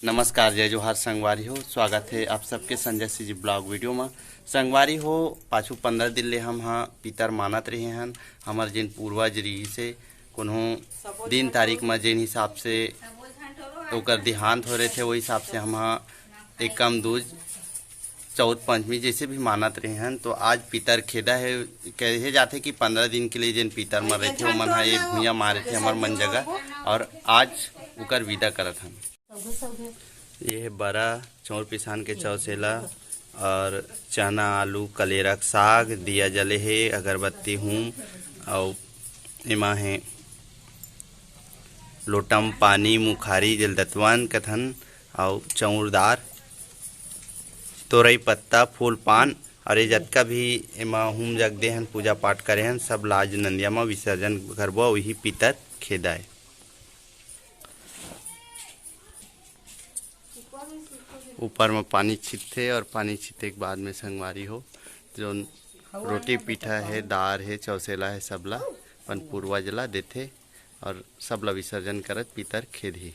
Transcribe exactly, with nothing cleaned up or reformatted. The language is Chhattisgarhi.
नमस्कार, जय जोहार संगवारी हो, स्वागत हे आप सबके संजय सी जी ब्लॉग वीडियो म। संगवारी हो, पाछू पंद्रह दिन ले हम हा पितर मानत रहे हन। हमर जेन पूर्वज रहिस हे, कोनो दिन तारीख म जेन हिसाब से ओकर देहांत हो रहे थे, वो हिसाब से हम हा एकम दूज, चौथ पंचमी जैसे भी मानत रहे हन। तो आज पितर खेदा है, कहे जाथे कि पंद्रह दिन के लिए जेन पितर मर रहे थे, ओमन हा ये भुइयां मारे थे हमर मन जगह, और आज उकर विदा करत हन। ये है बरा चौर पिसान के चौसेला और चना, आलू, कलेरा के साग, दिया जले हे, अगरबत्ती, हूम, और एमा है लोटम पानी, मुखारी, जलदतवन कथन, और चौरदार, तोरई पत्ता, फूल पान, और ये जतका भी एमा हूम जग दे हन, पूजा पाठ करे हन, सब ला आज नंदिया म विसर्जन करबो, वही पितर खेदाए। ऊपर म पानी छितथे और पानी छिते के बाद में संगवारी हो, जोन रोटी पीठा है, दार है, चौसेला है, सबला अपन पूर्वज ला देथे और सबला विसर्जन करत पितर खेदही।